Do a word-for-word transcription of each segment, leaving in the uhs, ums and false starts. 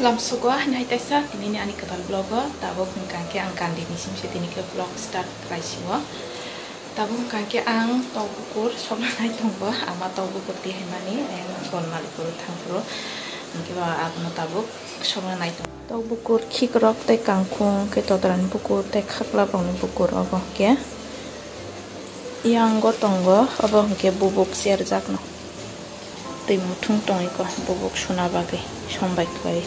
Lamsugo, haino hai taisa, tinini ani kwtal vlog o, tabuk hwnkha khe ang kandi ni simse tini khe vlog start khlai si o. Tabuk hwnkha khe ang tok bukur sokna nai tongo, ama tok bukur twi hai mani, eh, bon malik phuru thang phuru, hwnkhe ba abono tabuk sokna nai tongo. Tok bukur khikrok tei kangkhung, khe todrani bukur tei khaklap rokni bukur obo hwnkhe yango tongo, obo hwnkhe bubuk cherjakno. Twi muthung tongwi ko bubuk suna bagwi sombai khlai.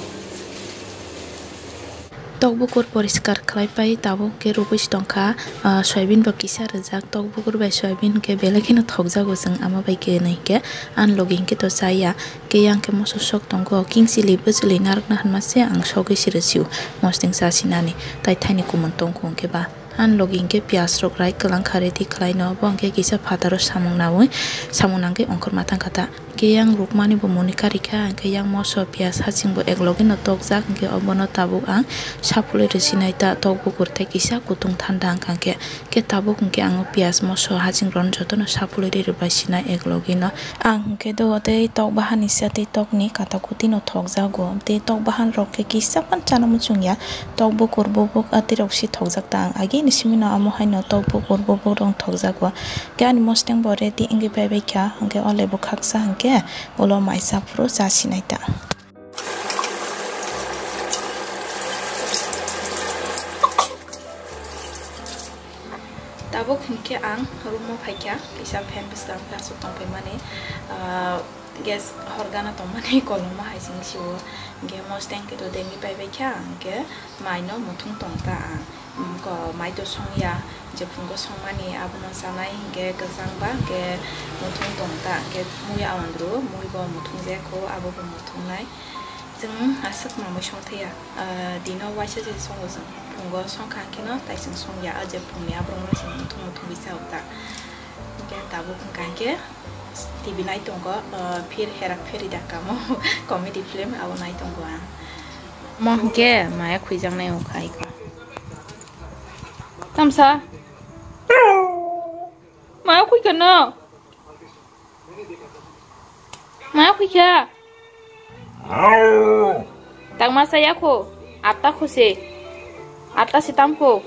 Tok bukur poriskar khlai pai tabuk khe rubui si tongkha, ah, soyabin bo kisa rijak, tok bukur bai soyabin hwnkhe belai kheno thokjago chwng ama bai khe nai khe, ani logi hwnkhe to chaya, khe yang khe moso sok tongo, kingsili bwchwlwi narwkna hwnma se ang sogwi si rwsio, mosting cha sinani, tai thaini kumun tongkhu hwnkhe ba. Ani logi hwnkhe piyaj rok rai kwlang kha ready khlai no, bo hwnkhe kisa phataro samung naui samung nangwi ongkhorma thang kha ta. Hwnkhe yang rukmani bo muni karikha, hwnkhe yang moso piyaj haching bo ek logi no tokjak, hwnkhe obono tabuk ang sapulwi rwsinai ta tok bukur tei kisa kutung thanda wngkha hwnkhe. Hwnkhe tabuk hwnkhe ang o piyaj moso haching rok jotono sapulwi ri rwbai sinai ek logi no. Ang hwnkhe do tei tok bahan ni sa tei tok ni kata kuti no thokjago. Tei tok bahan rok khe kisa phano chana muchung ya. Tok bukur bubuk atwi rok si thokjak ta ang. Agi ni simi no amo hai no tok bukur bubuk rok thokjago. Khe ani mosteng bo ready wngwi pai bai kha. Hwnkhe o lebu khaksa hwnkhe ulo maisa phuru cha sinai ta. Tabuk hinkhe ang room o phaikha, kisa fan bwskango aswk tongphaimani, ah, gas hor gana tongmani koloma hai sing sio, hinkhe mosteng khe to dengwi paibaikha, hinkhe mai no muthung tongta ang, ko mai to songya, jephungo songmani abono chanai hinkhe kwchangba hinkhe muthung tongta, hinkhe mui aondru mui bo muthung jaya kho, abo bo muthungnai. Chwng aswk mamwi songthaya, ah, dino waisa se songo chwng. Phungo songkha hwnkhe no tai chwng songya, o je phungni aborok no chwng muthung muthungwi cha o ta. Hwnkhe tabuk hwnkha hwnkhe T V nai tongo, ah, Phir Herak Pheri da kamo comedy film abo nai tongo ang. Mo hwnkhe maya khwijaknai wngkha iko. Tamsa. Maya khwikha no? Maya khwikha? Tangma chaya kho, atta kho se. Atta se tam kho.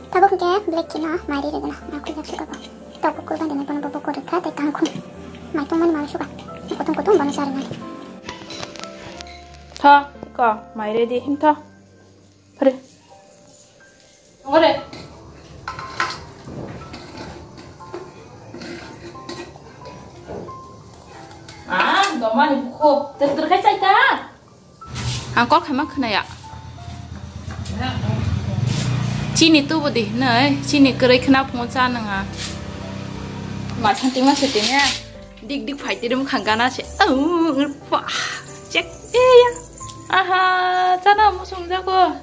Tabuk hwnkhe black kheno mairi rwgwna, ma khujak suka bo. Tok bukur bai rwnai bono bo bukur rwkha tei kangkhung. Mai tongmani mala suka. Kutung kutung bono cha rwnai. Tho, ko, mai ready him tho. Phari. Ore. Ah, domani bukho. Ter ter khai chai ta. Ang kol khaima khwnaya. Chini tubu di hinwi, chini kwrwi khwna phungo cha nwnga. Ma santi ma siti ne. Dik dik phai tiri mukhang gana se. Au, pa. Check. Eya. Aha, chana musung jago.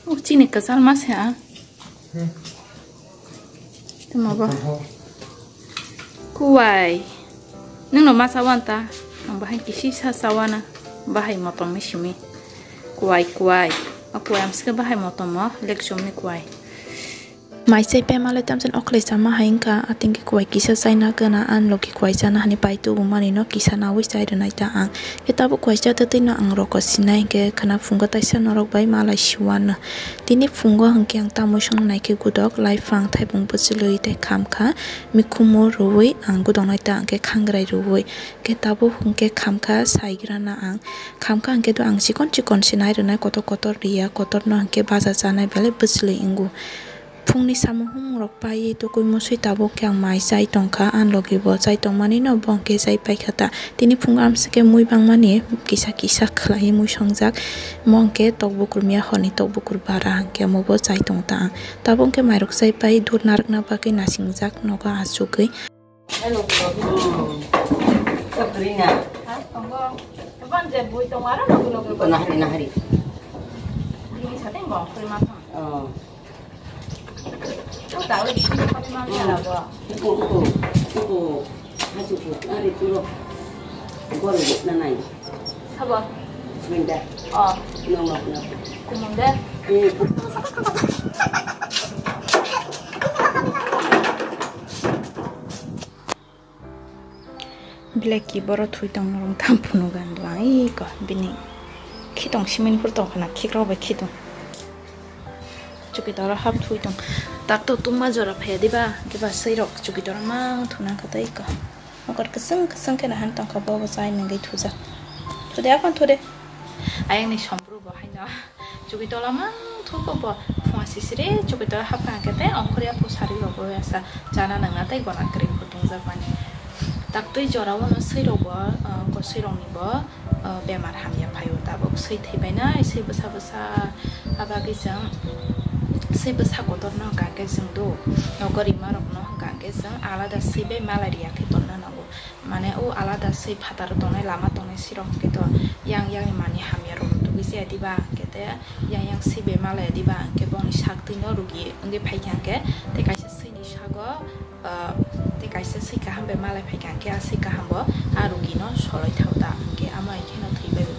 Oh, chini kwchar ma se a. Tamo bo. Kuwai. Nwng no ma chawan ta. Ang bahai kisi sa chawana. Bahai motom mi simi. Kuwai, kuwai. O kuwai amsike bahai motom mo. Lekchom ni kuwai. Mai chai pema le tamsen okhlai sama hai wngkha. Ating ke kuwai kisa chaina gana. An logi kuwai chana hani pai tubu mani no kisa nawi chai rwnai ta ang. Khe tabuk kuwai cha twtwi no ang roko sinai hwnkhe khwna phungo taisa norok bai malai siwano. Tini phungo hwnkhe ang tamwi songno naikhe gudok, laiphang, thaibung bwchwlwi tei khamkha, mikhumu rwui ang gudoknai ta hwnkhe khangrai rwui. Khe tabuk hwnkhe khamkha saigrana ang. Khamkha hwnkhe do ang chikon chikon se nai rwnai kotor kotor riya, kotorno hwnkhe baja chanai belai bwchwlwi wngo. Phungni samung humung rok paiwi tukui musui tabuk khe ang mai chai tongkha, ani logi bo chai tongmani no bo hwnkhe chai paikha ta. Tini phungo amsike mui bangmani kisa kisa khlaiwi mui songjak. Mo hwnkhe tok bukur miya horni tok bukur bara hwnkhe omo bo chai tong ta ang. Tabuk hwnkhe mairok chai pai dud narwkna bagwi nasingjak nogo achugwi. Nahari, nahari. Oh. Tuku, tuku, tuku. Hachu ku, ari turo. Gor bu na nai. Habo. Minda. Oh. No, no, no. Kumunda. Eh. Blacky boro thui tong norong tham phunu gan duang iko bini khitong simin pur tong khana khikrok bai khitong. Chuki toro hap thui tong. Tak to tungma jora phaya diba, diba sei rok chuki toro mang thuna kha tei ko. Mokor keseng keseng khe nahan tong kha bo bo chai nangwi thujak. Thude apan thude. Ayang ni sompru bo haino. Chuki tola mang thuko bo phunga sisire chuki tola hap kha khe tei ongkhorya pusari rok bo yasa chana nangna tei gona kwrwi phutung jak mani. Tak twi jora o no sei rok bo, ah, ko sei rok ni bo. O bemar hamya phaio tabuk swi thwibainai swi bwsa bwsa. Abagwi chwng swi bwsa kotorno hwnkha khe chwng do nokori marokno hwnkha khe chwng alada swi bai malai riya khe tonna nango. Mane o alada swi phataro tongnai lama tongnai sirok hwnkhe to yang yang ni manwi hamya rok tugwi chaya diba hwnkhe te yang yang swi bai malai diba hwnkhe bongni sak twino rugi wngwi phaikha hwnkhe tei kaisa swini sago. Ah, tei kaisa swi kaham bai malai phaikha hwnkhe a swi kaham bo a rugino soloi thao ta hwnkhe amo hai kheno thwi bai bo